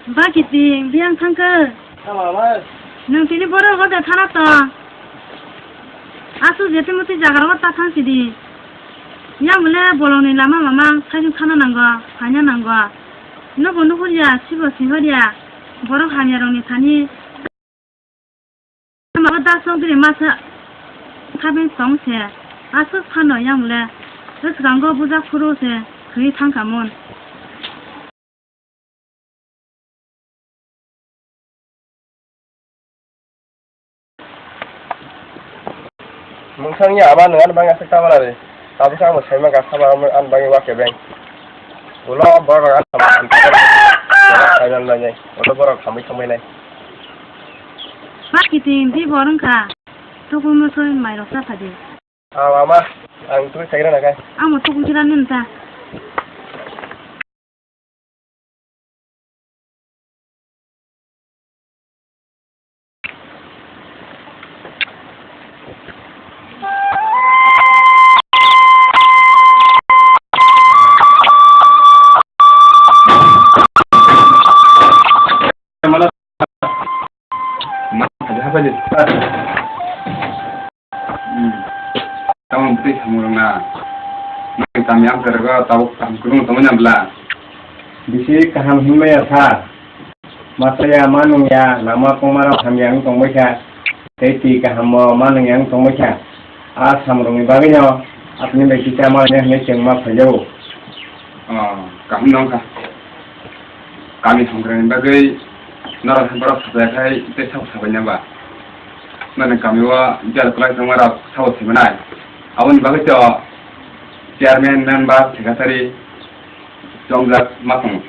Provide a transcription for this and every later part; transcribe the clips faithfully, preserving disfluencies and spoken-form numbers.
Ba kiting, biyang thangkhe. Tama bai. Nwng tini borok o de thana to. Asu jeti muti jaga ro ta thang sidi. Yang bole bolong ni lama mamang, khaijung thana nango, phaina nango. Nobo nuhur ya, sibo sihor ya. Borok hamya rok ni thani. Mama da song diri masa khaben song se. Asu phano yang le. Swkango buja khuru se. Khri thang kamun. Mungsang ya ama nang bagwi aswk tamara ri. Tabuk ang bo saima ga sama ang bagwi wa kebeng. Ulo borok ang sama ang kebeng. Final nai nai. Ulo borok hamwi thangwi nai. Ba kiting di borok kha. Tukui musui mairok sa phadi. Aw ama, ang twi sagra na kai. Amo tukui kira nun ta. Hmm. Tamo bwtwi samung rwna. Nang kami amchai rwgo tabuk kaham kwrwng tongwi na bwla? Bisi kaham hinmaya sa. Masaya ma nungya, lama kongmarok hamya wng tongbaikha, tei twi kahambo ma nungya wng tongbaikha. A samrokni bagwino apni bai kisa ma laina hinwi chwng ma phaijago. Oh, kaham nongkha. Kami hamkrani bagwi norok borok sabai khai tei sabo sabaina ba? Nani kamio jal kwlai tongmarok sabo saimanai. Aboni bagwi to chairman, member, secretary chongjak ma tongo.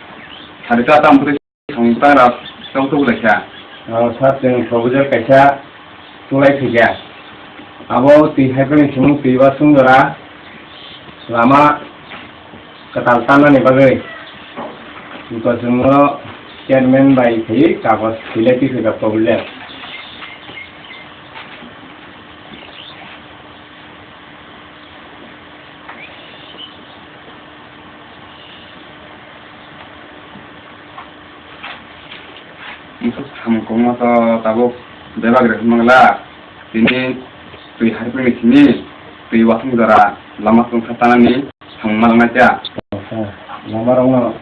Sari ta tam bwtwi Songwng tangra chongtubulaikha. O sat chwng sobujak kaisa tulai phaikha. Abo twi haiphani simung twi wasung jora lama kwtal tannani bagwi. Bwswngno chairman bai khe kagoj swilai twi phaikha, problem. Mosok samung kwbangma to tabuk bebak rwkhe mangla. Tini twi harpini simi twi wasung jora lama chwngsa tanani samung malangnaikha. Lama rokno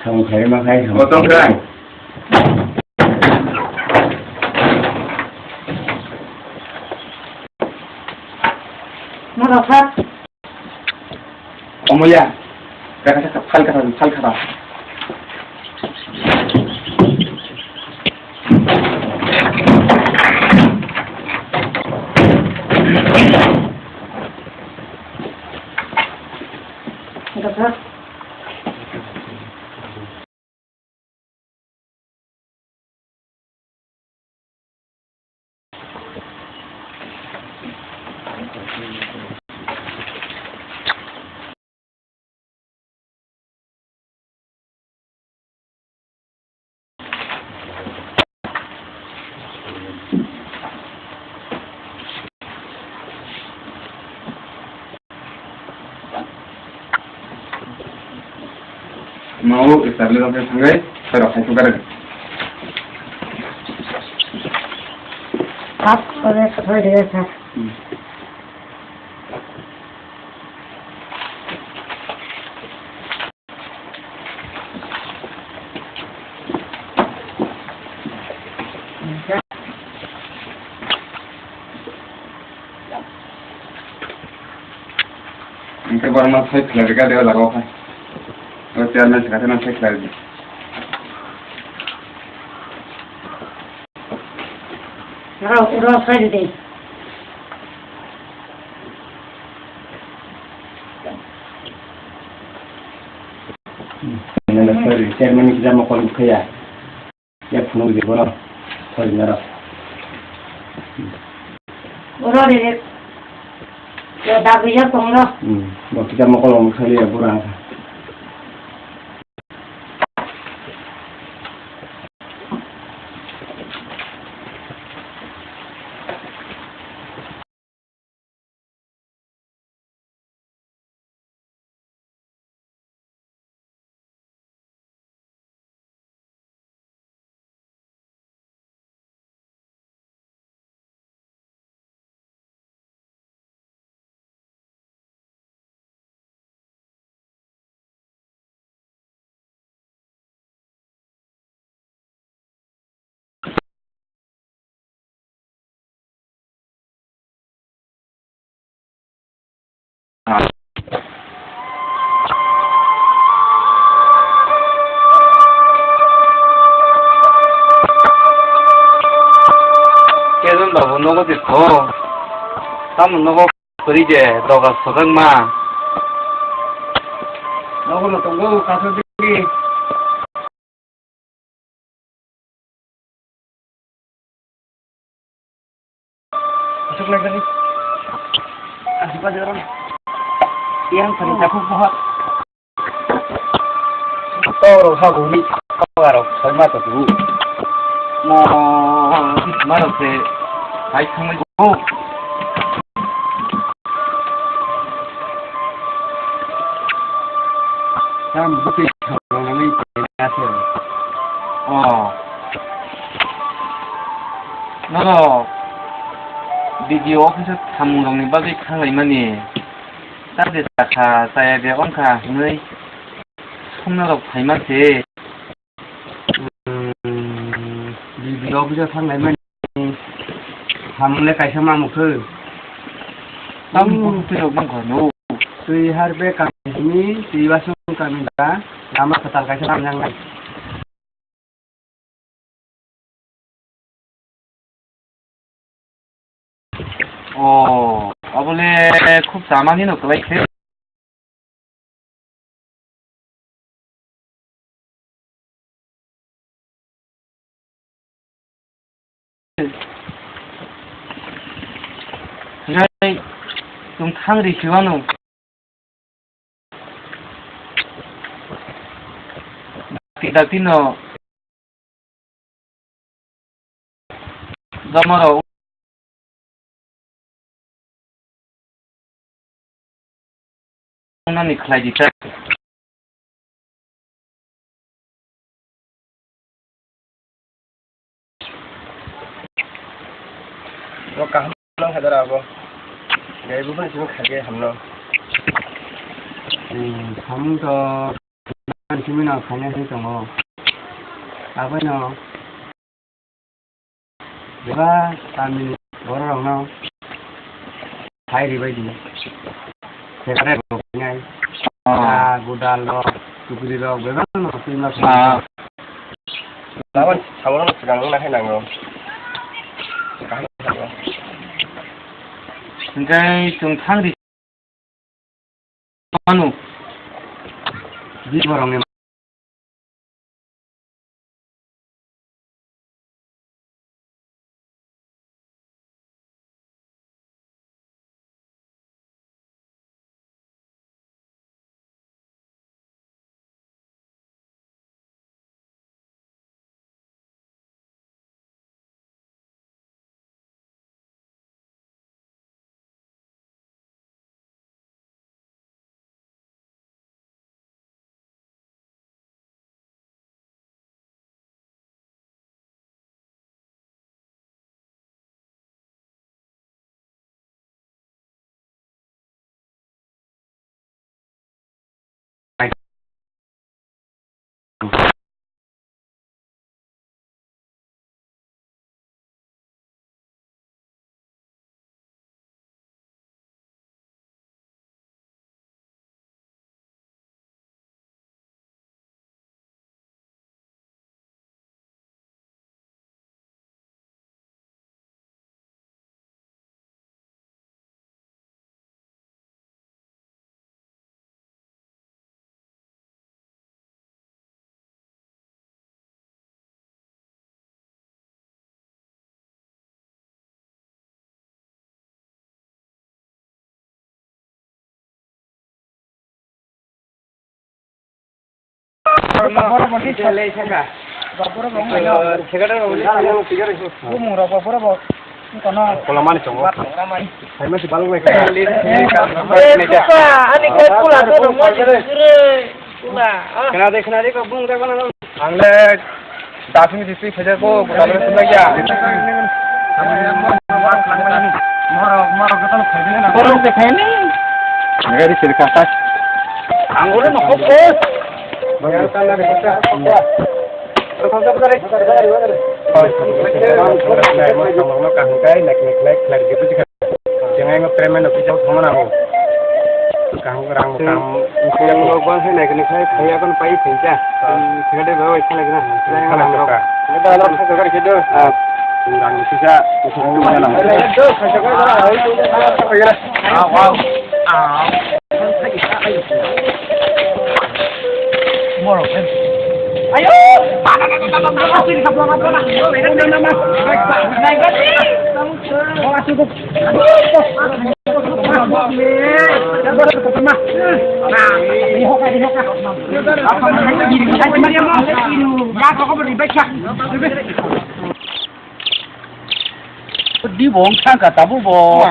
samung khlaiwi mankhai. O tongkha. Mano khat. Omoya. Kaka kaka phal kaka phal kaka. Kaka. Mau established office thangwi khairok khai thukar. Hap, kore khathoi de kha. Hmm. Hingke borokno sai khlai rwkha de o jaga o khai. O chairman se kaisa no sai khlai rwdi. Aro uro sai rwdi. Chairman ni kisa mokol bwkhaya. Ya phunuk di bono, khoi naro. Oro de, ya dagwi ya tongro. Hmm, bo kita mokol om khali ya burang. Babu nogo de tho. Tamo nogo kwrwi de doga sojak ma. Nogo no tongo kaso digi. Asuk lai kari. Asuk aja orang. Yang kari takut pohon. Toro ha goni. Toro sai ma to tu. Mo ma ro se hai thang mai go. Tam buti thang mai ya se. Oh. Norok B D O office o samung rokni bagwi thanglaimani ta de chakha, chaya de wngkha hwnwi sumnarok phaima se. Hmm, B D O office o thanglaimani samung le kaisa mamuk khe. Tamni bwtwi rok wngkha no. Twi har be kami simi, twi wasung kami da, lama kwtal kaisa lamjak nai. Oh, abole khub chamani no kwlai khe. Ngai, tung thang ri khiwano. Dakti dakti no. Jamarok. Nani khlai di ta. Bo kaham no hadar abo. Gai bo phone simi khage hamno. Hmm, hamung to simi no khaina se tongo. Abo no. Bebak tamni bororokno hai ribaidi. Sekarang rok nai. Ah. Ah, gudal rok, tukri rok, bebak no twi ma. Ah. Lawan sawan rok sekarang nang hai nango. Hingkai chwng thang di. Manu. Di borokni. Bumung rok bo pura bo. Kono. Kolamani tongo. Hai masi balung lai. Eh, ani kai pula to mo jire. Pula. Kena de, kena de, ko bung de kono. Ang le dasmi disi khaja ko, ko dal sumai ya. Moro, moro ko tan khai de na. Kono de khai ni. Ngari sir ka ta. Ang ore no ko. Bayar tan na de ka. Ko ko ko. Oi, ko ko. Kaham kai, nek nek nek nek. Cheng ai ngo tremen office o thangma nango. Kaham rang kaham. Yang lo bang hai nai kene khai khai akan pai thinja. Thikade ba wai khala gana. Khala rang rok. Ada alam sa kar kedo. Ah. Di bo wng thang kha tabuk bo.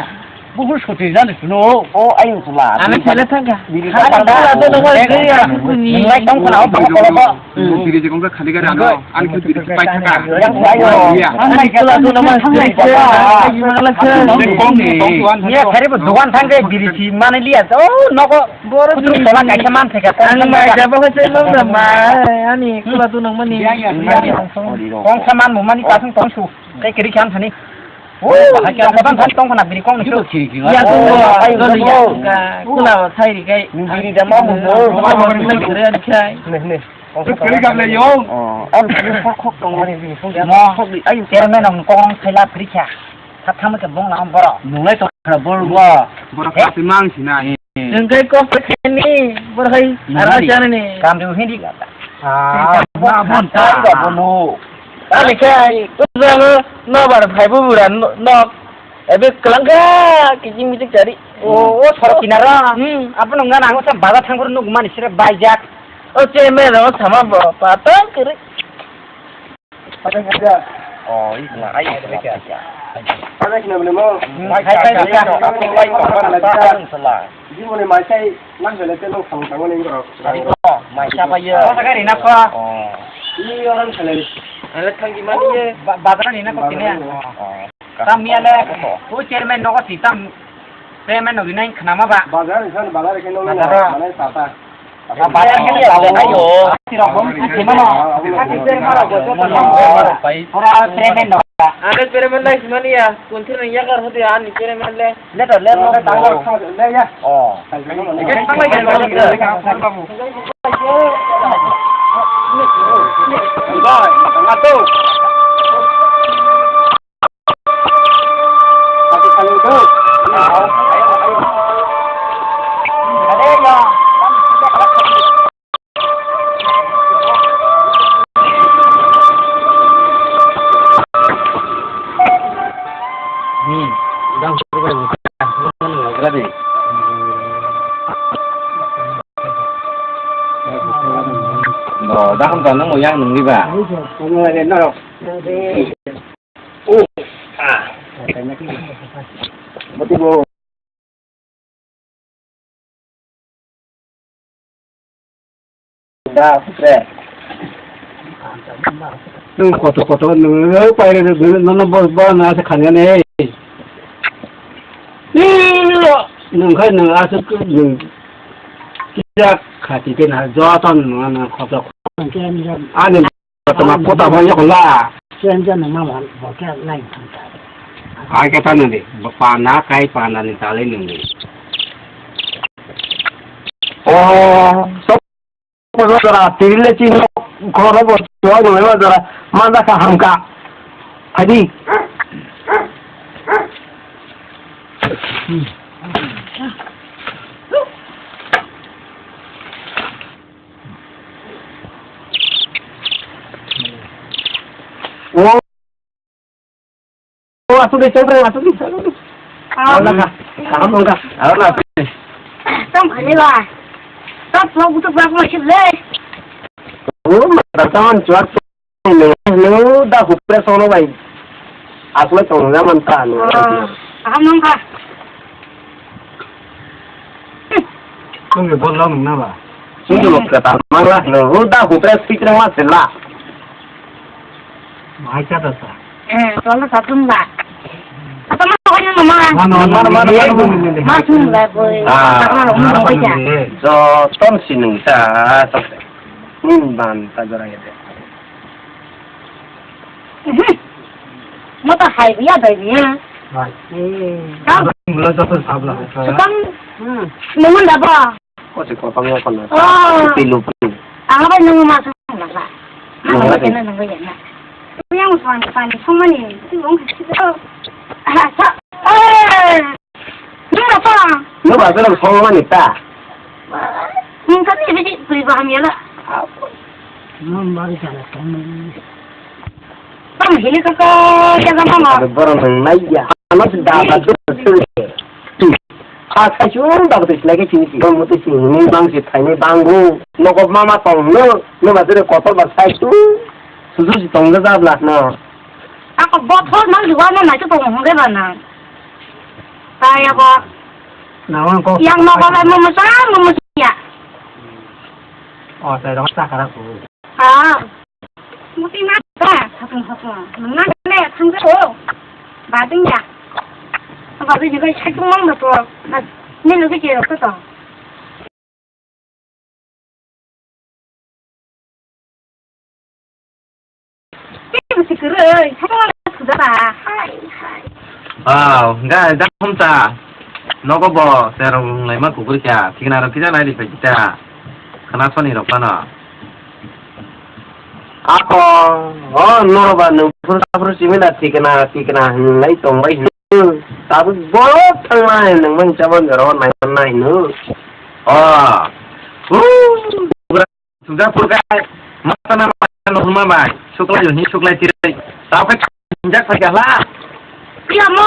Buphuru soti jani sino. O ayung sula. Ani sele thang kha. Biri. Ani sula to nang ma. Nang lai tong khna o tong khna. Biri je kong kha khali gari ano. Ani khe biri pai thang kha. Yang ayo. Ani sula to nang ma. Ni ya khare bo dogan thang khe biri si mani liya. O nogo. Boro biri tola kaisa man thang kha. Ani mai jabo khe se lo na mai. Ani sula to nang mani. Kong sa man mo mani kasung tong su. Tei kwrwi khe ang thani. O, bahai khe ang thani tong khna biri kong ni. Ya, o, o, ai, o, o, o. Kula sai ri kai. Biri da ma mo. Mo mo ni kre ri kai. Ne, ne. Kwrwi gam le yo. O, ang thani khok khok tong ni biri kong. Mo. Khok di, ai, chairman ang kong sai la phri kha. Tha tha ma khe bong la boro. Nung lai to khna bor bo. Boro kha ti mang si na. Nung kai kok khe ni, bor hai. Nung ara hai. Chana ni. Kam du hindi kata. Ah, na bon ta. Bono. Ani khe, ujago, no bar phai bo bura, no, no. Ebe kelangka, kijing mijing cari. O, o, sorok kinaro. Hmm. Apa nung na nango sa bazar thang boro nung mani sira baijak. O, chairman, o, sama bo, patang kiri. Patang kiri. O, ini lah, ayo, ayo. Patang kiri boleh mau? Hmm, hai, hai, hai, hai. Apa, apa, apa, apa, apa, salah. Jiboni mai sai, nang belai te nang thang thang ni borok. Ari ko, mai sa ba ye. Kota gari na ko? Oh. Ni orang salai. Ala thang di mana ye? Ba-, bazar ni na ko kini. Oh. Tam ni ale. O chairman no ko si tam. Chairman no ginai khna ma ba. Bazar ni san bazar ke no. Bazar. Mana tata. Bazar ni ale ayo. Si rok bom si mano. Pai. Ora chairman no. Ande chairman lai si mani ya. Kun thir ni yakar hodi an ni chairman le. Letter, letter, letter, letter. Oh. Hmm, dang suruh bai buka, buka nih, buka nih. Bro, dah kan tanah mau yang nunggu, Pak. Oh, ah. Betul, Bu. Da, putri. Nwng kotor kotor nwng paire nwng nono bo bo na se khanya ne. Nwng khai nwng asuk nwng kisa khati ke na joto nwng na khoto. Ani Tama kota bo yokla. Chen chen nang ma bo kya nai thang ta. Ai ka ta nang de, ba pa na kai pa na ni ta le nang de. O, so ko jara tirile chin ko ro bo to no ma jara ma da ka ham ka. Adi. O. O, asuk de, chai, asuk de, asuk de. Ah. Wala ka. Kaham wngkha. Wala. Tong ani la. Tap lo butu bak ma sile. O, ma, da tang chuak. No, da hupre sono bai. Asuk tong na man ta no. Ah, kaham wngkha. Nwng ni bol rok nung na ba? Chwng ni bwkha ta mang la, nwng huda hupre swijrwng ma se la. Hai cha ta sa. Eh, tol na sa tum la. Ata ma ko ni ma. Mano, mano, mano, mano, mano. Ma tum la boy. Ah. Ata ma ko ni ma. Jo, ton si nwng sa, ton se. Nwng ban ta jora ya de. Mo to hai biya bai biya. Hai. Eh. Tao. Mula joto sabla hai. Sukang. Hmm. Nungun da ba. Ko se ko pang ko na. Oh. Pilu pilu. Ang ba nungun ma sung na ba. Ang ba kena nungun ya na. Yang Pani, pani, songmani, twi wng kha sida. Ha, sa, eh, nung rok tong. Nung ba belong songmani ta. Nung kha twi bidi, twi ba hamya la. Nung ba ri jana tong. Tamo hini kaka jaga tamo. Ado borok nang naiya. Ano se da ba tu tu. A sai chu da ba tu sinai ke sini si. Mo tu sini bang si thai ni bang bu. Nogo mama tong no. No ba tu kotor ba sai tu. Susu si tong da bla no. Ako bothor nang liwa no nai tu tong hong de ba nang. Sai ako. Na wan ko. Yang nogo lai mo mo sa mo mo ya. O sai rong sa kara ku. Ah. Muti ma ba, hatung hatung. Nang na le thang ko. Ba ding ya. Ba ding ba sai tung mang ba to. Na ni lo ke ro ko to. Ke bu sikir oi. Hatung hatung da ba. Hai hai. Wow, ga da hum ta. Nogo bo serong lai ma kukur kya. Thik na ro kija nai di pe kita. Khana soni rok pano. Ako, o norok ba nwng phuru saphuru simi da tikna tikna hinlai tongbai hino. Tabuk bo thangma nwng mani chabon jora o nai nai hino. O. Hu. Suja purkai. Mata na mata no huma bai. Suklai yo hi suklai tirai. Tabuk hinjak sakya la. Iya mo.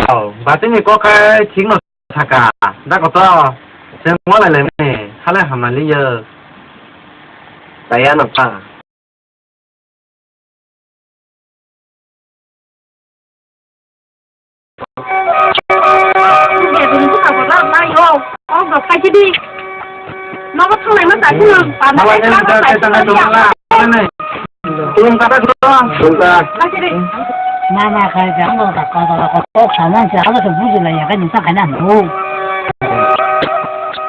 Oh, batini kok kai thik no saka. Da koto. Chwng walai lai mani. Halai hamna liyo. Taya no pa. Mama khai jang bo ka ka ka ka kok saman se abo se buji la ya ka ni sa kana mo.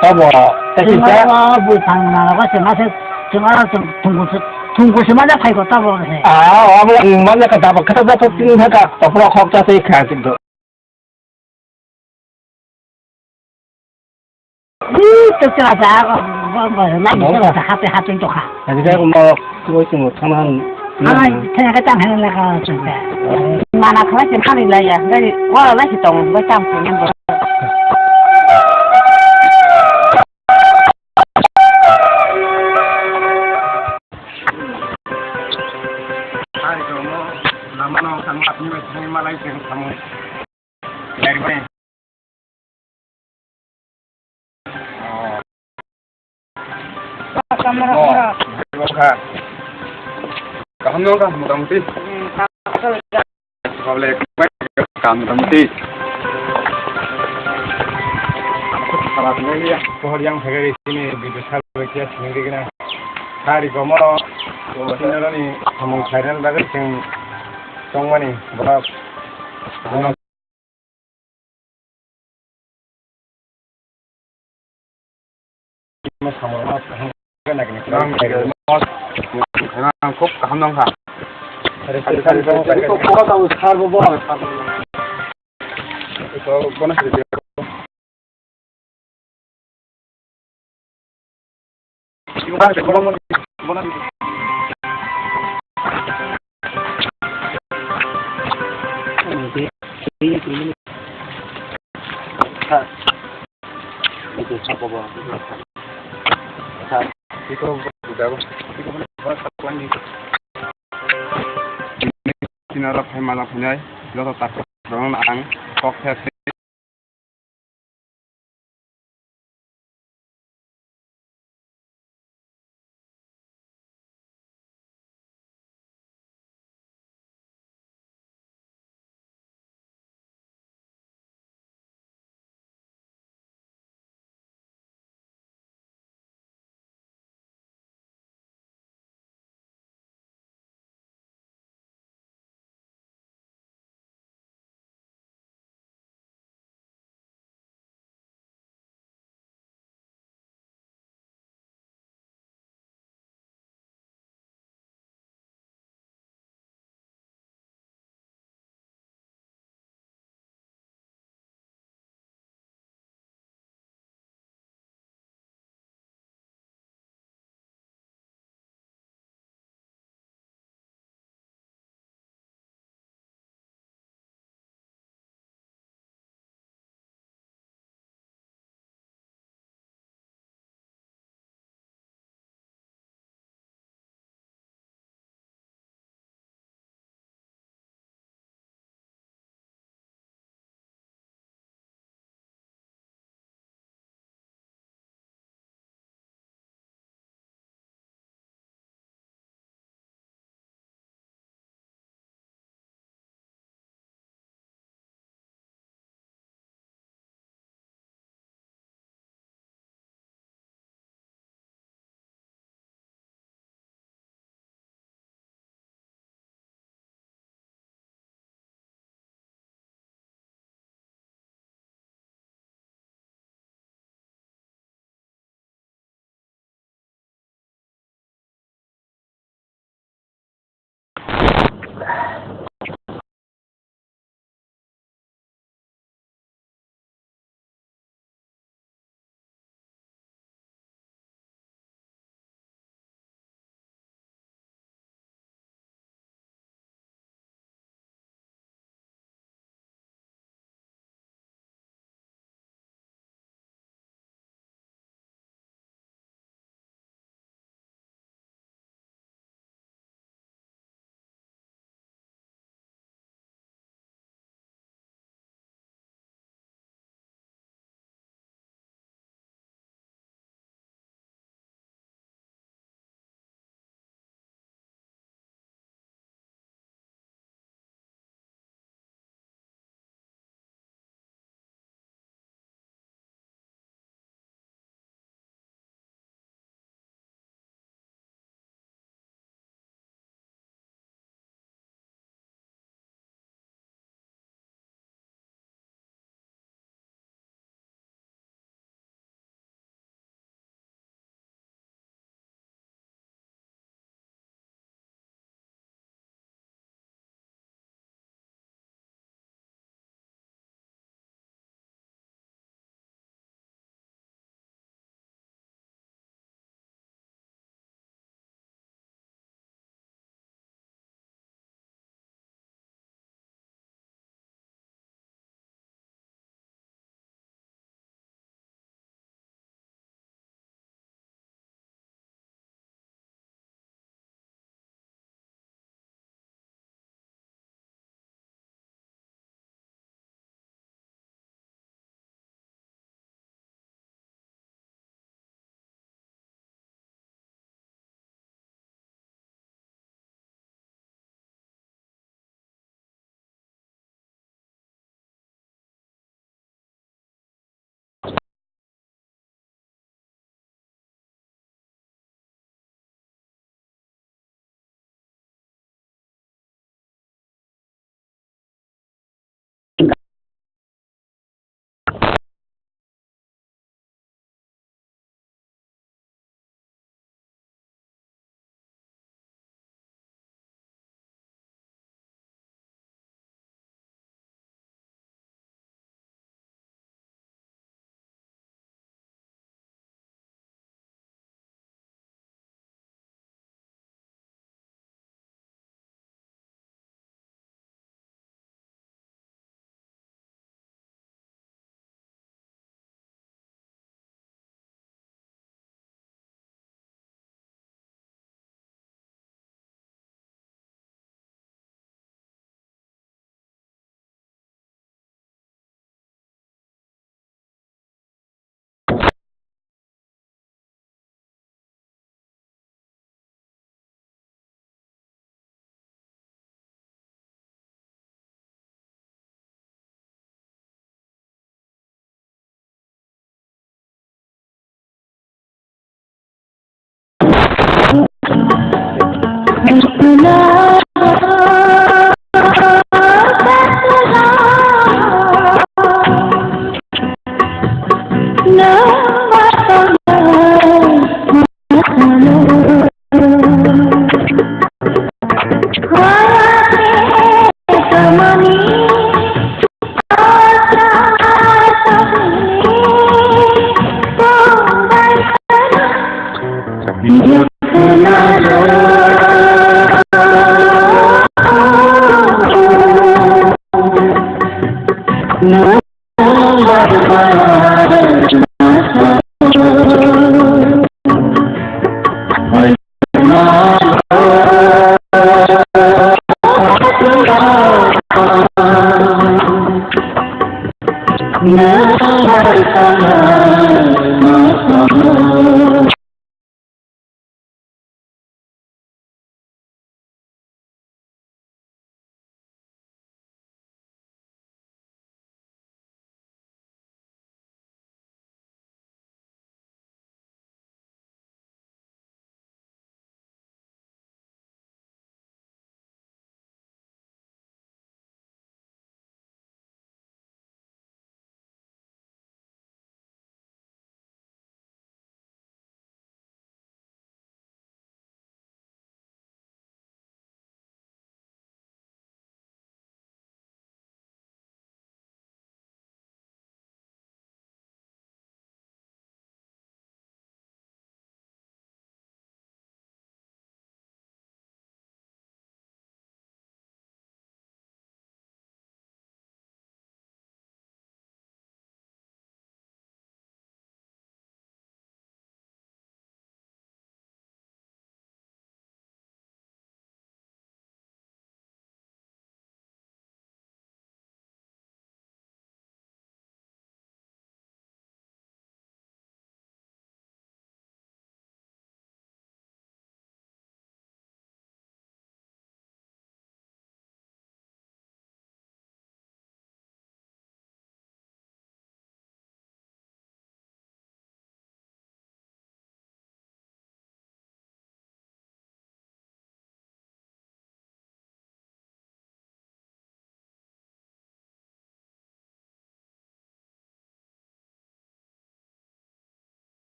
Tabo, kasi ta. Bui phang na ko se ma se Chwng aro chwng thwngkhu se, thwngkhu se manya phai ko tabok se. Ah, abo manya ka dabok khe ta jato tin thaka topro khok cha tei kha kintu. Ih, to cha cha ko, ko, ko, lai ni cha cha hape hape to kha. Ani ka mo ko chwng thana han. Ana thena ka tang han la ka chwng ta. Mana khala chwng khani la ya, gari wala la si tong, ba cham ko nyam ko. Hai, jomo, lama no thang map ni bai thang malai thang thang. Dari bai. Oh. Oh, kaham no ka, motamuti. Hmm, kaham. Kable kam ram ti. Khara tong ya, pohor yang phagari sini video sal bakia sini gina. Hari gomo, sini rani samung khairan bagari sing tongmani borok. Ang, ang kok kaham nang ha. Ito, bono sila. Kinaro phai mala phainai, joto takhuk rokno ang kok khe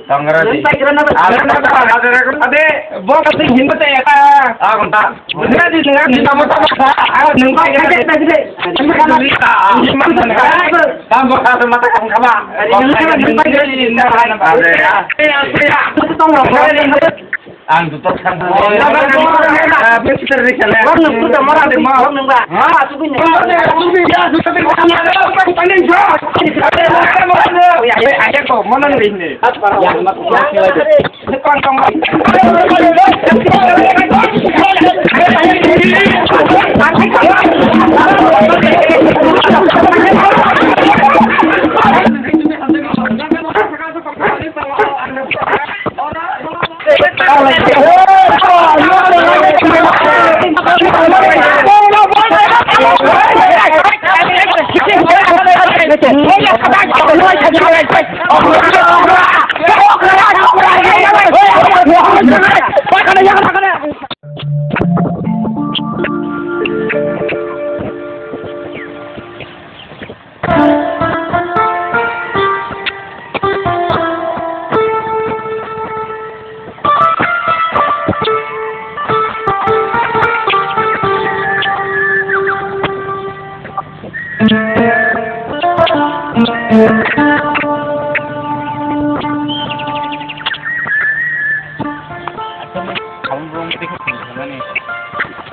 Tangra di. Aro na ta na ta na de bo ka tin hin ta ya. Ah, konta. Bukan di tengah di nama sama sa. Ah, nung pai kira kira kira. Ini kan di ta. Ini mana kan? Tambah satu mata kamu sama. Ini kan nung pai kira di ta. Ada ya. Ya, ya. Itu tong lo. Ang juta kan. Orang nunggu sama orang di mau nunggu. Ah, itu punya. Ya, ya, ya, kok mana nih ini?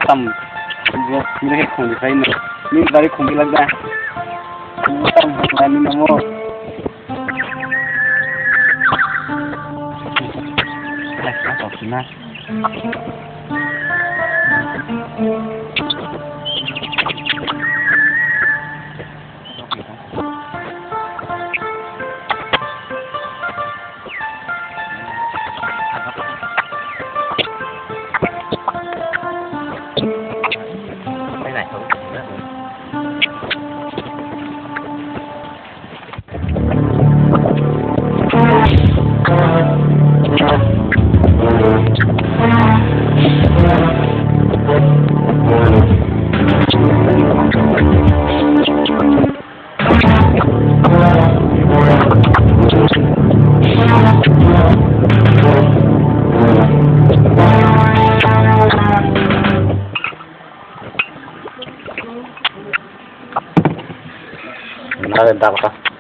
Tam, bro, mire khong di khai no. Ni gari khong di lagda. Tam, ani namo. Nare dakta.